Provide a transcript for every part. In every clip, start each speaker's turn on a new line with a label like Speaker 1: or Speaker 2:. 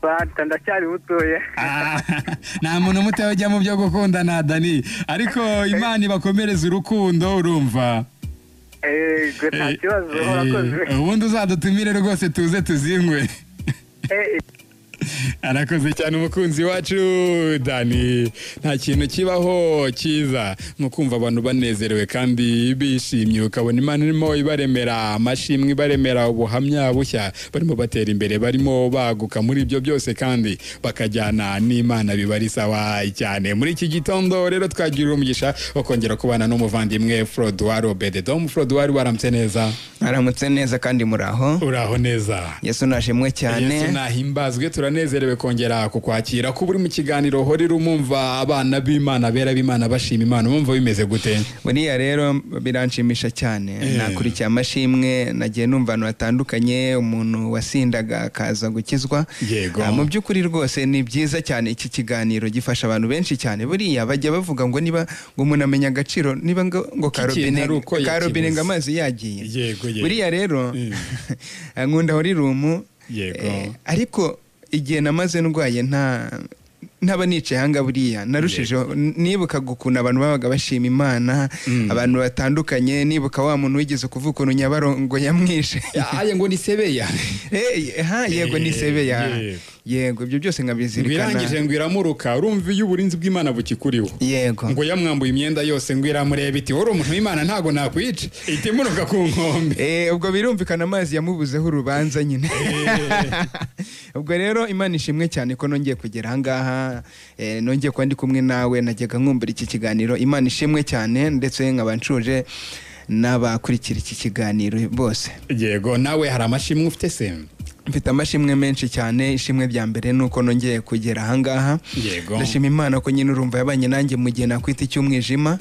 Speaker 1: Fanta, ndacyari mutoya.
Speaker 2: Nta muntu mutoya ujya mu byo gukundana, Dani, ariko Imana ibakomereza urukundo, urumva.
Speaker 1: Yego, nta kibazo, urakoze.
Speaker 2: Ubundi uzadutumire rwose tuze tuzinywe. Arakoze cyane umukunzi wacu Dani. Nta kintu kibaho cyiza nko kumva abantu banezerewe kandi bishimye, ukabona Imana irimo ibaremera amashimwe, ibaremera ubuhamya bushya, barimo batera imbere, barimo baguka muri ibyo byose kandi bakajyana n'Imana, biba ari sawa cyane. Muri iki gitondo rero twagira umugisha wo kongera kubana n'umuvandimwe Froduard Obededom. Froduard, waramutse neza?
Speaker 3: Aramutse neza kandi muraho.
Speaker 2: Uraho neza.
Speaker 3: Yesu nashimwe cyane.
Speaker 2: Yesu nahimbazwe. Turanezerewe kongera kukwakira kuba uri mu kiganiro Horira. Umumva abana b'Imana, bera b'Imana bashima Imana, umumva bimeze gute?
Speaker 3: Buriya rero biranshimisha cyane. Nakurikiye amashimwe nagiye numva ahantu hatandukanye, umuntu wasindaga akaza gukizwa. Mu by'ukuri rwose ni byiza cyane, iki kiganiro gifasha abantu benshi cyane. Buriya bajya bavuga ngo niba ngo umuntu amenya agaciro niba ngo
Speaker 2: K'ikintu ari uko
Speaker 3: karobine
Speaker 2: yakibuze.
Speaker 3: ngo amazi yagiye.
Speaker 2: yego yego
Speaker 3: Buriya rero nkunda Horirumu. Ariko igihe namaze ndwaye nta ntaba nicaye ahanga, buriya narushijeho nibukaga ukuntu abantu babaga bashima Imana, abantu batandukanye, nibuka wa muntu wigeze kuvuga ukuntu Nyabarongo yamwishe.
Speaker 2: Aye, ngo ni Sebeya.
Speaker 3: Ha, yego, ni Sebeya. Yego, ibyo byose
Speaker 2: ngo
Speaker 3: nkabizirikana.
Speaker 2: Irangije ngo iramuruka, urumva iyo uburinzi bw'Imana bukikuriho. Ngo yamwambuye imyenda yose, ngo iramureba iti: "Wari umuntu w'Imana, ntago nakwica," ihita imuruka ku nkombe.
Speaker 3: Ubwo birumvikana amazi yamubuzeho urubanza nyine. Ubwo rero Imana ishimwe cyane ko nongeye kugera ahangaha, nongeye kuba ndi kumwe nawe. Najyaga nkumbura iki kiganiro. Imana ishimwe cyane, ndetse nkaba nshuje n'abakurikira iki kiganiro bose.
Speaker 2: Yego, nawe hari amashimwe ufite se?
Speaker 3: Mfite amashimwe menshi cyane. Ishimwe rya mbere ni uko nongeye kugera ahangaha. Ndashima Imana ko nyine urumva yabanye nanjye mu gihe nakwita icy'umwijima.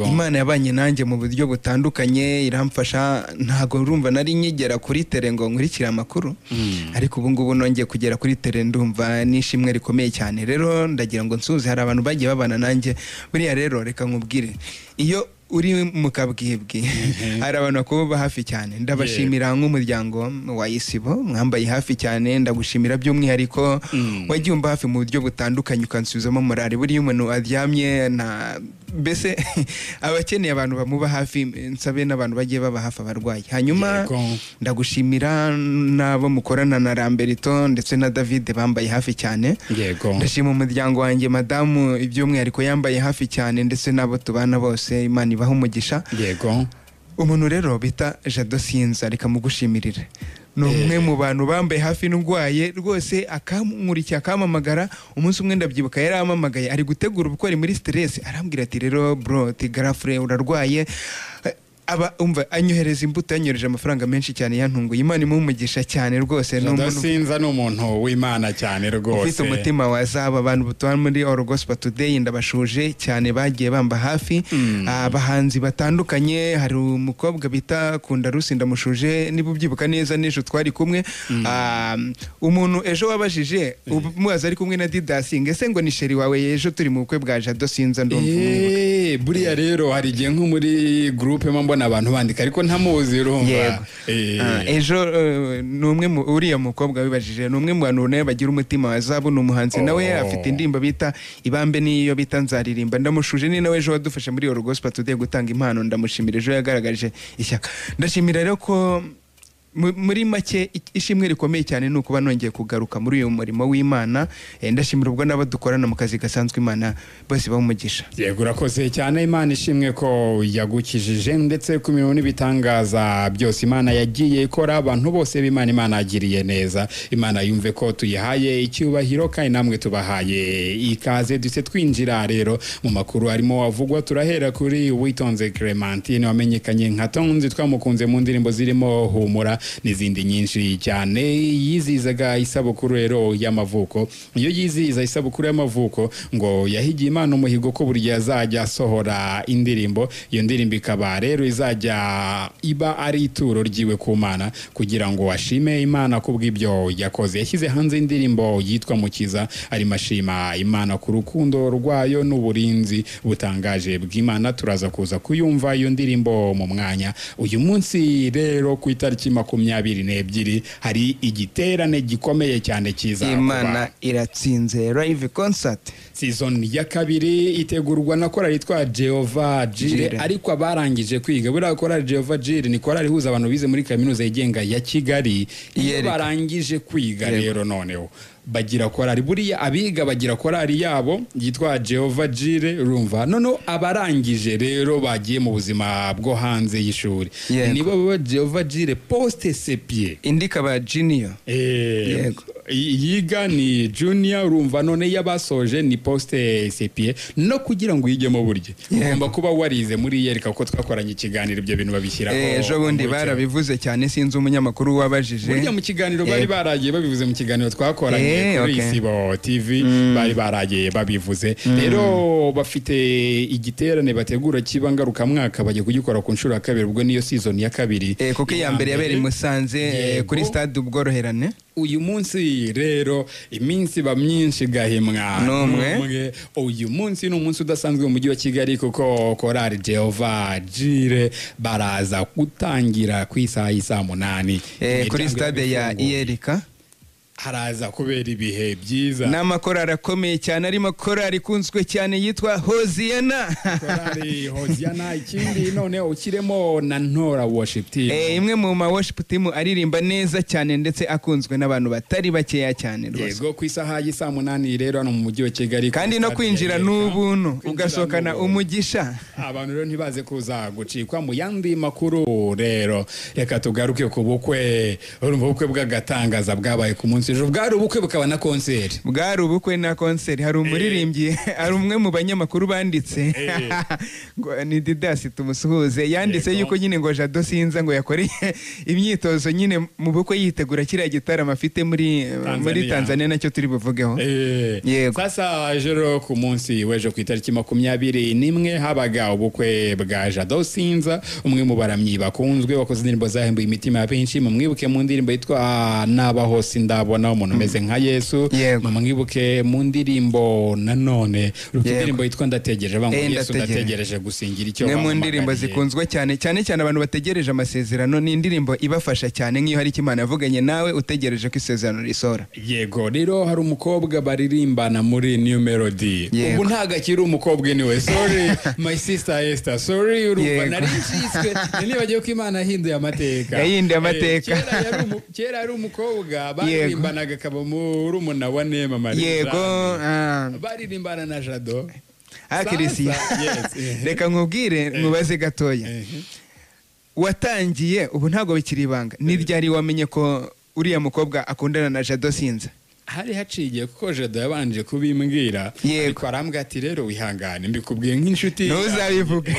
Speaker 3: Imana yabanye nanjye mu buryo butandukanye, iramfasha. Ntabwo urumva nari nkigera kuri tele ngo nkurikire amakuru, ariko ubu ngubu nongeye kugera kuri tele, ndumva n'ishimwe rikomeye cyane. Rero ndagira ngo nsuze, hari abantu bagiye babana nanjye. Buriya rero reka nkubwire, iyo uri mu kabwibwi hari abantu bakuba hafi cyane. Ndabashimira nk'umuryango wa Isibo, mwambaye hafi cyane. Ndagushimira by'umwihariko, wagiye umba hafi mu buryo butandukanye, ukansubizamo morale. Buriya umuntu aryamye na mbese aba akeneye abantu bamuba hafi. Nsabe n'abantu bagiye baba hafi abarwayi. Hanyuma ndagushimira n'abo mukorana na Ramberito ndetse na David, bambaye hafi cyane. Ndashima umuryango wanjye, madamu by'umwihariko yambaye hafi cyane, ndetse n'abo tubana bose, Imana ibaha umugisha. Umuntu rero bita Jado Sinza, reka mugushimirire, ni umwe mu bantu bambaye hafi ndwaye rwose, akankurikira, akampamagara. Umunsi umwe ndabyibuka yarampamagaye ari gutegura ubukwe, ari muri stress, arambwira ati: "Rero bro," ati "garafure urarwaye." Aba umva anyohereza imbuto, yanyohereje amafaranga menshi cyane, yantunguye. Imana imuha umugisha cyane rwose, ni
Speaker 2: Jado
Speaker 3: umuntu
Speaker 2: Sinza ni umuntu w'Imana cyane rwose.
Speaker 3: Ufite umutima wazaba. Abantu butuye muri All Gospel Today ndabashuje cyane, bagiye bamba hafi. Abahanzi batandukanye, hari umukobwa bita Kunda Rusi, ndamushuje. Niba ubyibuka neza n'ejo twari kumwe. Umuntu ejo wabajije umubaza ari kumwe na Didasi ngo ese ngo ni chéri wawe, ejo turi mu bukwe bwa Jado Sinza, ndumva umwibuka.
Speaker 2: Buriya rero hari igihe nko muri groupe mba mbona abantu bandika ariko ntamuzi, urumva.
Speaker 3: Yego. Ejo ni umwe mu uriya mukobwa wibajije, ni umwe mu bantu nawe bagira umutima wa zahabu, ni umuhanzi nawe. Afite indirimbo bita Ibambe n'iyo bita Nzaririmba. Ndamushuje, ni nawe ejo wadufashe muri All Gospel Today gutanga impano. Ndamushimira, ejo yagaragaje ishyaka. Ndashimira rero ko muri make ishimwe rikomeye cyane ni ukuba nongeye kugaruka muri uyu murimo w'Imana. Ndashimira ubwo n'abo dukorana mu kazi gasanzwe, Imana bose bamugisha.
Speaker 2: Yego, urakoze cyane. Imana ishimwe ko yagukijije, ndetse ku mirimo n'ibitangaza byose Imana yagiye ikora. Abantu bose b'Imana Imana yagiriye neza, Imana yumve ko tuyihaye icyubahiro kandi namwe tubahaye ikaze. Duse twinjira rero mu makuru arimo avugwa. Turahera kuri Witonze Clementine wamenyekanye nka Tonzi, twamukunze mu ndirimbo zirimo Humura n'izindi nyinshi cyane. Yizihizaga isabukuru rero y'amavuko. Iyo yizihiza isabukuru y'amavuko ngo yahigiye Imana umuhigo ko buri gihe azajya asohora indirimbo, iyo ndirimbo ikaba rero izajya iba ari ituro ryiwe ku Mana kugira ngo ashime Imana kubw'ibyo yakoze. Yashyize hanze indirimbo yitwa Mukiza, arimo ashima Imana ku rukundo rwayo n'uburinzi butangaje bw'Imana. Turaza kuza kuyumva iyo ndirimbo mu mwanya. Uyu munsi rero ku itariki 22 hari igiterane gikomeye cyane kiza.
Speaker 3: Imana iratsinze live concert
Speaker 2: season ya kabiri itegurwa na korali yitwa Jehovah Jireh, ariko abarangije kwiga buriya korali Jehovah Jireh ni korali ihuza abantu bize muri kaminuza yigenga ya Kigali. Iyo barangije kwiga rero noneho bagira korali, buriya abiga bagira korali yabo yitwa Jehovah Jireh, urumva. Noneho abarangije rero bagiye mu buzima bwo hanze y'ishuri nibo baba Jehovah Jireh post CPA,
Speaker 3: indi ikaba junior.
Speaker 2: Yego, yiga ni junior, urumva. None yabasoje ni post CPA. No kugira ngo uyigemo burye ugomba kuba warize muri yereka, kuko twakoranye ikiganiro ibyo bintu babishyiraho
Speaker 3: ejo bundi barabivuze cyane, sinzi umunyamakuru wabajije
Speaker 2: burya mu kiganiro bari baragiye babivuze mu kiganiro twakoranye kuri Isibo TV, bari baragiye babivuze. Rero bafite igiterane bategura kiba ngarukamwaka, bagiye kugikora ku nshuro ya kabiri, ubwo niyo season ya kabiri,
Speaker 3: kuko iya mbere yabereye i Musanze kuri stade Ubworoherane.
Speaker 2: Uyu munsi rero iminsi ba myinshi gahimwa
Speaker 3: n'umwe.
Speaker 2: Uyu munsi ni umunsi udasanzwe mu mujyi wa Kigali, kuko korali Jehovah Jireh baraza gutangira ku isaha y'isaa 8
Speaker 3: kuri stade ya Iyerika.
Speaker 2: Haraza kubera ibihe byiza
Speaker 3: n'amakorali akomeye cyane, arimo korali ikunzwe cyane yitwa Hoziyana.
Speaker 2: Korali Hoziyana, ikindi noneho ukiremo na Ntora Worship Team,
Speaker 3: imwe mu ma worship team aririmba neza cyane ndetse akunzwe n'abantu batari bakeya cyane rwose.
Speaker 2: Yego, ku isaha y'isaa 8 rero hano mu mujyi wa Kigali,
Speaker 3: kandi no kwinjira n'ubuntu ugasohokana umugisha.
Speaker 2: Abantu rero ntibaze kuza gucikwa. Mu yandi makuru rero reka tugaruke ku bukwe, urumva ubukwe bw'agatangaza bwabaye ku munsi ejo, bwari ubukwe bukaba na konseri.
Speaker 3: Bwari ubukwe na konseri. Hari umuririmbyi, hari umwe mu banyamakuru banditse ngo ni Didasi tumusuhuze, yanditse yuko nyine ngo Jado Sinza ngo yakoreye imyitozo nyine mu bukwe yitegura kiriya gitaramo afite muri Tanzania, nacyo turi buvugeho.
Speaker 2: Yego. Sasa ejo ku munsi w'ejo ku itariki 21 habaga ubukwe bwa Jado Sinza, umwe mu baramyi bakunzwe wakoze indirimbo zahembuye imitima ya benshi. Mumwibuke mu ndirimbo yitwa Nabaho Sindabona umuntu umeze nka Yesu, mumwibuke mu ndirimbo nanone indirimbo yitwa Ndategereje, banga Yesu ndategereje gusingira icyo
Speaker 3: bamuhamagariye. Mu ndirimbo zikunzwe cyane cyane cyane abantu bategereje amasezerano, ni indirimbo ibafasha cyane nk'iyo hari Imana yavuganye nawe utegereje ko isezerano risohora.
Speaker 2: Yego, rero hari umukobwa baririmbana muri New Melody, ubu ntago akiri umukobwa anyway, sorry my sister Esther, sorry, urumva nari nshyitswe nibagiye ko Imana yahinduye amateka.
Speaker 3: Yahinduye amateka.
Speaker 2: Kera yari umukobwa baririmbanaga akaba murumuna wa Nema Maria.
Speaker 3: Yego,
Speaker 2: baririmbana na Jado.
Speaker 3: Kirisiya, reka nkubwire nkubaze gatoya. Watangiye ubu ntago bikiri ibanga, ni ryari wamenye ko uriya mukobwa akundana na Jado Sinza?
Speaker 2: Hari haciye kuko Jado yabanje kubimbwira, ariko arambwira ati rero wihangane mbikubwiye nk'inshuti
Speaker 3: ntuzabivuge.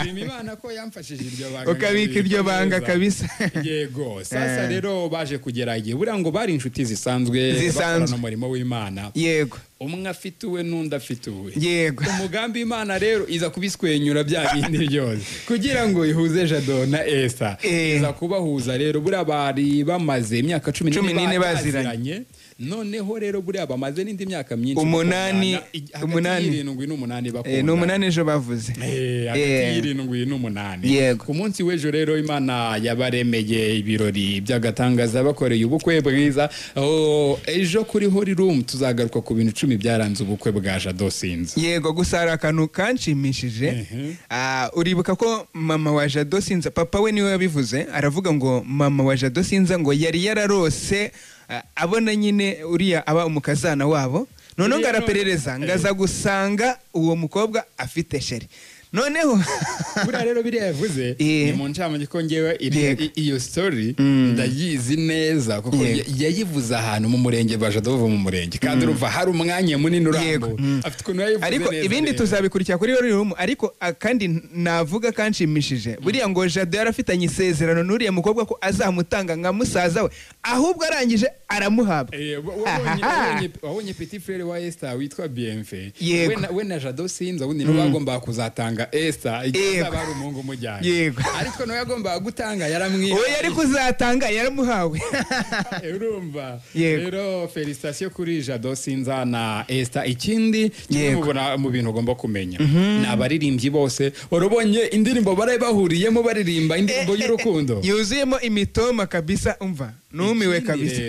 Speaker 2: Nshima Imana ko yamfashije iryo banga,
Speaker 3: ukabika iryo banga kabisa.
Speaker 2: Yego, sasa rero baje kugera igihe buriya ngo bari inshuti zisanzwe bakorana umurimo w'Imana.
Speaker 3: Yego,
Speaker 2: umwe afite uwe n'undi afite uwe.
Speaker 3: Yego,
Speaker 2: umugambi Imana rero iza kubiswenyura bya bindi byose kugira ngo ihuze Jado na Esther. Iza kubahuza rero, buriya bari bamaze imyaka 14 baziranye. Noneho rero buriya bamaze n'indi myaka myinshi,
Speaker 3: 8
Speaker 2: 7 8 bakunda.
Speaker 3: Ni 8 ejo bavuze.
Speaker 2: Hagati y'7 n'8. Ku munsi w'ejo rero Imana yabaremeye ibirori by'agatangaza, bakoreye ubukwe bwiza. Ejo kuri Holy Room tuzagaruka ku bintu 10 byaranze ubukwe bwa Jado Sinza.
Speaker 3: Yego, gusa hari akantu kanshimishije. Uribuka ko mama wa Jado Sinza, papa we niwe yabivuze, aravuga ngo mama wa Jado Sinza ngo yari yararose abona nyine uriya aba umukazana wabo, noneho ngo araperereza ngaza gusanga uwo mukobwa afite sheri. Noneho
Speaker 2: buriya rero biriya yavuze ni mu ncamake ko ngewe iyo story ndayizi neza, kuko yayivuze ahantu mu murenge ba Jado mu murenge, kandi urumva hari umwanya munini urambuye afite ukuntu yayivuze neza.
Speaker 3: Ariko ibindi tuzabikurikira kuri Holy Room. Ariko kandi navuga kanshimishije, buriya ngo Jado yarafitanye isezerano n'uriya mukobwa ko azamutanga nka musaza we, ahubwo arangije aramuhabwa.
Speaker 2: Wabonye petit frère wa Esther witwa Bienfait, we na Jado Sinza ubundi nibo bagomba kuzatanga gutanga Esther igihe azaba ari umuhungu umujyanye.
Speaker 3: Yego.
Speaker 2: Ariko nawe yagombaga gutanga yaramwihaye.
Speaker 3: Uwo yari kuzatanga yaramuhawe.
Speaker 2: Urumva. Rero felicitation kuri Jado Sinza na Esther. Ikindi kimwe mu bintu ugomba kumenya ni abaririmbyi bose warubonye indirimbo bari bahuriyemo baririmba indirimbo y'urukundo
Speaker 3: yuzuyemo imitoma kabisa. Umva numiwe kabisa.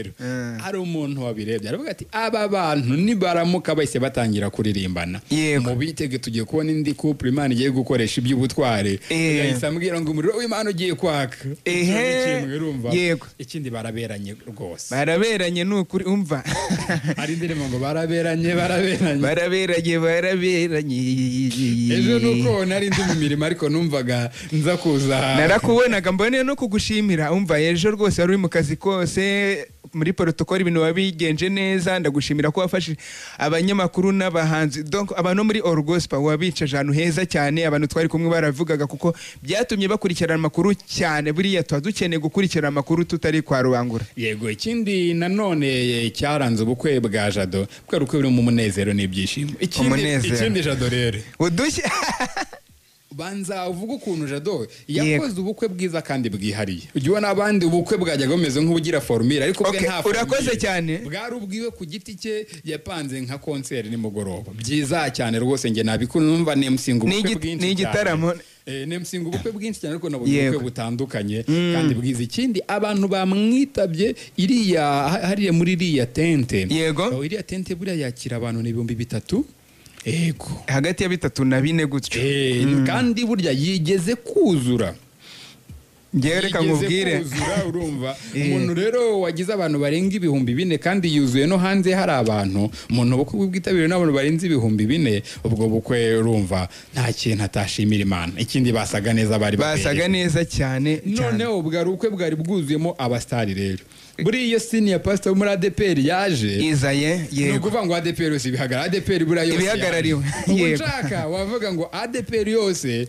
Speaker 2: Hari umuntu wabirebye aravuga ati aba bantu nibaramuka bahise batangira kuririmbana mu bitege tugiye kubona indi couple Imana igiye gukoresha iby'ubutware. Yahise ambwira ngo umuriro w'Imana ugiye kwaka.
Speaker 3: Yego.
Speaker 2: Ikindi baraberanye rwose.
Speaker 3: Baraberanye nukuri. Umva
Speaker 2: hari indirimbo ngo baraberanye baraberanye
Speaker 3: baraberanye baraberanye.
Speaker 2: Ejo nuko nari ndi mu mirimo ariko numvaga nza kuza
Speaker 3: narakubonaga mbone no kugushimira. Umva ejo rwose wari uri mu kazi kose muri protocol ibintu wabigenje neza. Ndagushimira ko wafashe abanyamakuru n'abahanzi, donc abantu muri All Gospel wabicaje ahantu heza cyane. Abantu twari kumwe baravugaga kuko byatumye bakurikirana amakuru cyane. Buriya tuba dukeneye gukurikirana amakuru tutari kwa rubangura.
Speaker 2: Yego. Ikindi nanone cyaranze ubukwe bwa Jado bwari ubukwe burimo umunezero n'ibyishimo. Ikindi Jado rero
Speaker 3: udushya
Speaker 2: banza uvuga ukuntu Jado yakoze ubukwe bwiza kandi bwihariye. Ujye ubona abandi ubukwe bwajyaga bumeze nk'ubugira formule ariko bwe nta formule.
Speaker 3: Urakoze cyane.
Speaker 2: Bwari ubwiwe ku giti cye yapanze nka concert nimugoroba. Byiza cyane rwose nge nabikunda numva nemusinga ubukwe bwinshi.
Speaker 3: Ni igitaramo.
Speaker 2: Nemusinga ubukwe bwinshi cyane ariko nabonye ubukwe butandukanye kandi bwiza. Ikindi abantu bamwitabye iriya hariya muri iriya tente.
Speaker 3: Yego.
Speaker 2: Iriya tente buriya yakira abantu 3000. Ego.
Speaker 3: Hagati ya 3 na 4 gutyo.
Speaker 2: Kandi burya yigeze kuzura.
Speaker 3: Reka nkubwire.
Speaker 2: Urumva umuntu rero wagize abantu barenga 4000 kandi yuzuye no hanze hari abantu, umuntu ubukwe bwitabiriwe n'abantu barenze 4000, ubwo bukwe urumva nta kintu atashimira Imana. Ikindi basaga neza, bari
Speaker 3: basaga neza cyane.
Speaker 2: Noneho bwari ubukwe bwari bwuzuyemo abastari rero. Buri iyo senior pastor muri ADPR yaje
Speaker 3: izaye. Yego.
Speaker 2: Nukuvuga ngo ADPR yose ibihagarara, ADPR buriya yose
Speaker 3: ibihagarariwe.
Speaker 2: Yego. Ushaka wavuga ngo ADPR yose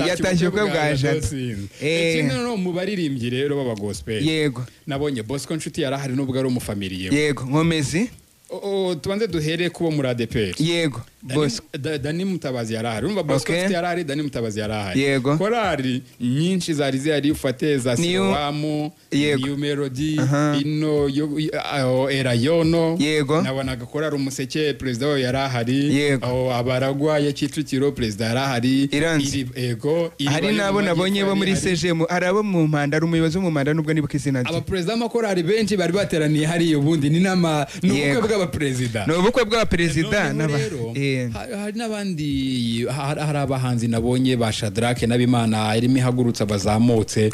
Speaker 3: yatashye ubukwe bwa Jado.
Speaker 2: Ikindi no mu baririmbyi rero baba gospel.
Speaker 3: Yego.
Speaker 2: Nabonye Bosco Nshuti yarahari nubwo ari umufamiliye.
Speaker 3: Yego. Nkomezi.
Speaker 2: Tubanze duhere kubo muri ADPR.
Speaker 3: Yego.
Speaker 2: Bosco Dani Mutabazi yarahari. Urumva Bosco Nshuti yarahari, Dani Mutabazi yarahari.
Speaker 3: Yego.
Speaker 2: Korari nyinshi zari zihari, ufate za Siloamu, New Melody, ino Erayono.
Speaker 3: Yego.
Speaker 2: Nabonaga korari Umuseke perezida wayo yarahari.
Speaker 3: Yego.
Speaker 2: Abaragwa ya Kicukiro perezida yarahari. Yego.
Speaker 3: Hari nabo nabonye bo muri CGM, hari abo mu Mpanda, ari umuyobozi mu Mpanda nubwo nibuka izina rye.
Speaker 2: Abaperezida b'amakorari benshi bari bateraniye hariya. Ubundi ni nama n'ubukwe bw'abaperezida.
Speaker 3: Ni ubukwe bw'abaperezida n'aba.
Speaker 2: Hari n'abandi, hari abahanzi nabonye ba Shadrack n'Abimana irimo ihagurutsa bazamutse.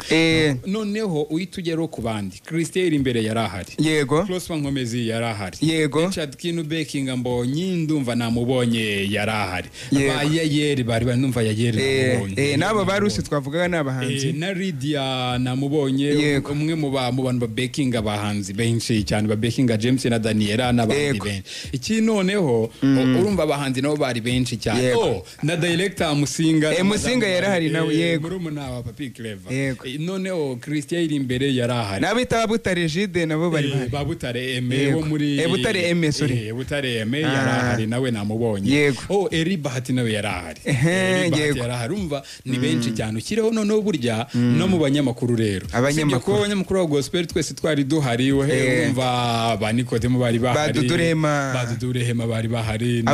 Speaker 2: Noneho uhita ugera ku bandi. Christelle imbere yarahari.
Speaker 3: Yego.
Speaker 2: Prosper Nkomezi yarahari.
Speaker 3: Yego.
Speaker 2: Richard Kinu Bekinga mbonye ndumva namubonye yarahari. Ba Yayeri bari ndumva Yayeri namubonye.
Speaker 3: Nabo barusi twavugaga n'abahanzi.
Speaker 2: Na Lydia namubonye, umwe mu bantu ba Bekinga abahanzi benshi cyane ba Bekinga James na Daniela n'abandi benshi. Iki noneho urumva abahanzi nabo bari benshi cyane. Na director Musinga.
Speaker 3: Musinga yarahari nawe. Yego.
Speaker 2: Murumuna wa Papi Clever. Noneho Christian iri imbere yarahari.
Speaker 3: Nabita Butare Jide nabo bari bahari.
Speaker 2: Ba Butare Aime wo muri
Speaker 3: Butare Aime sorry.
Speaker 2: Butare Aime yarahari nawe namubonye. Eri Bahati nawe yarahari. Eri Bahati yarahari. Urumva ni benshi cyane. Ukireho noneho burya no mu banyamakuru rero. Abanyamakuru ba gospel twese twari duhari. Urumva ba Nikodemo bari bahari. Badudurehema bari bahari.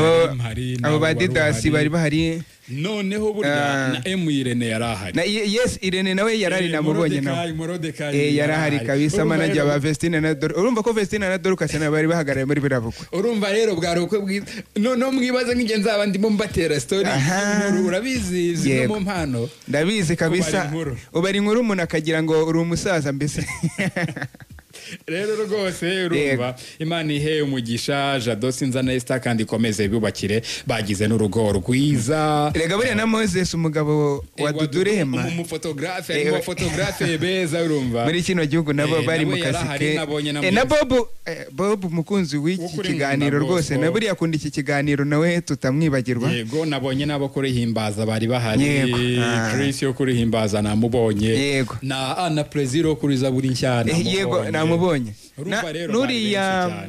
Speaker 3: Abo ba Didasi bari bahari.
Speaker 2: Noneho burya na M Irene yarahari.
Speaker 3: Na yes Irene nawe yarari namubonye nawe. Yarahari kabisa manager ba Vestine na Dorcas. Urumva ko Vestine na Dorcas na bari bahagarariye muri birabukwe.
Speaker 2: Urumva rero bwari ubukwe bwiza. No mwibaze nk'inge nzaba ndimo mbatera story. Urabizi zimwe mu mpano.
Speaker 3: Ndabizi kabisa. Ubari inkuru umuntu akagira ngo uri umusaza mbese.
Speaker 2: Rero rwose urumva Imana ihe umugisha Jado Sinza na Esther kandi ikomeze bubakire, bagize n'urugo rwiza.
Speaker 3: Rega buriya na Moses umugabo wa Dudurehema,
Speaker 2: umufotographe, arimo photographe beza urumva
Speaker 3: muri kino gihugu nabo bari mu kazi ke. Na Bob umukunzi w'iki kiganiro rwose na buriya akunda iki kiganiro nawe tutamwibagirwa.
Speaker 2: Yego nabonye nabo kuri himbaza bari bahari. Chris yo kuri himbaza namubonye, na Anna Preziro kuri Zaburi nshya.
Speaker 3: Yego namubonye. Nuriya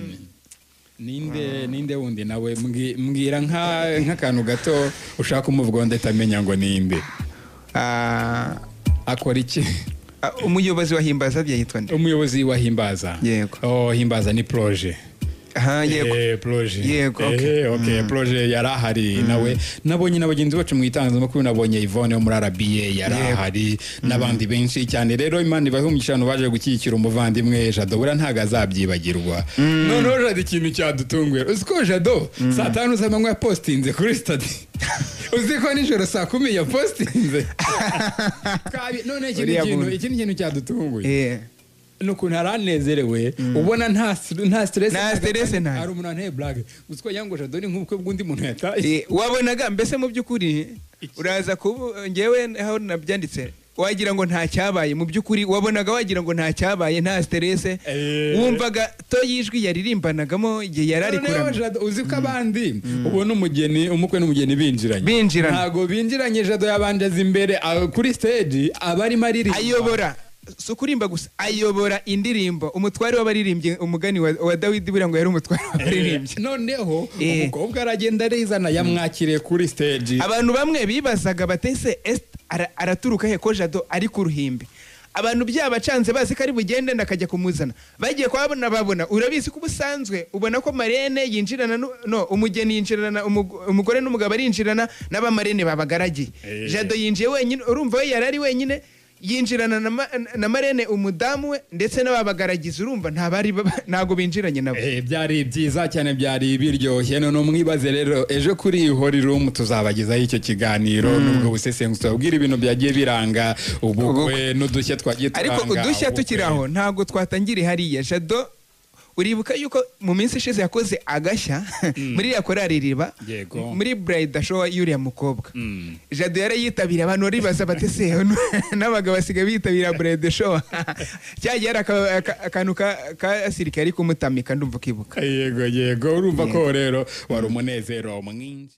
Speaker 2: Ninde wundi nawe mbwira nk'akantu gato ushaka umuvugo ndahita amenya ngo ninde. Akora iki?
Speaker 3: Umuyobozi wa Himbaza byitwa nde?
Speaker 2: Umuyobozi wa Himbaza.
Speaker 3: Yego.
Speaker 2: Oh, Himbaza ni projet.
Speaker 3: Yego.
Speaker 2: Projet.
Speaker 3: Yego, okay.
Speaker 2: Okay, projet yarahari nawe. Nabonye n'abagenzi bacu mu itangazamakuru, nabonye Yvonne wo muri RBA yarahari n'abandi benshi cyane. Rero Imana ibahe umugisha abantu baje gushyigikira umuvandimwe Jado, buriya ntago azabyibagirwa. Noneho Jado ikintu cyadutunguye, uzi ko Jado saa 5 z'amanywa yapostinze kuri stade, uzi ko nijoro saa 10 yapostinze. None ikindi kintu cyadutunguye nukuntu aranezerewe, ubona nta stress,
Speaker 3: nta
Speaker 2: ari umuntu anteye blague uziko yango Jado ni nk'ubukwe bw'undi muntu yataye.
Speaker 3: Wabonaga mbese mu by'ukuri uraza kubu ngewe aho nabyanditse wagira ngo nta cyabaye, mu by'ukuri wabonaga wagira ngo nta cyabaye, nta stress, wumvaga to yijwi yaririmbanagamo igihe yarari kuramya.
Speaker 2: Uzi ko abandi ubona umugeni umukwe n'umugeni binjiranye, ntago binjiranye. Jado yabanje imbere kuri stage abarimo aririmba,
Speaker 3: ayobora si ukurimba gusa, ayobora indirimbo. Umutware w'abaririmbyi, umugani wa Dawidi buriya ngo yari umutware w'abaririmbyi.
Speaker 2: Noneho umukobwa aragenda arizana, yamwakiriye kuri stage.
Speaker 3: Abantu bamwe bibazaga batese araturuka he ko Jado ari ku ruhimbi. Abantu byabacanze bazi ko ari bugende ndakajya kumuzana, bagiye kuhabona babona. Urabizi ko ubusanzwe ubona ko marene yinjirana no umugeni yinjirana, umugore n'umugabo arinjirana n'abamarene babagaragiye. Jado yinjiye wenyine, urumva we yarari wenyine, yinjirana na marene umudamu we ndetse n'ababagaragiza, urumva ntabari ntago binjiranye nabo.
Speaker 2: Byari byiza cyane, byari biryoshye. None mwibaze rero ejo kuri Holy Room tuzabagezaho icyo kiganiro nubwo busesenguzi, tubabwira ibintu byagiye biranga ubukwe n'udushya twagiye turanga.
Speaker 3: Ariko udushya tukiraho ntago twatangiriye hariya. Jado uribuka yuko mu minsi ishize yakoze agashya muri ya korali Iriba, muri Bride Show y'uriya mukobwa. Jado yarayitabira, abantu baribaza bati se n'abagabo basigaye bitabira Bride Show. Cyagiye ari akantu ka sirikari kumutamika, ndumva ukibuka.
Speaker 2: Yego yego, urumva ko rero wari umunezero mwinshi.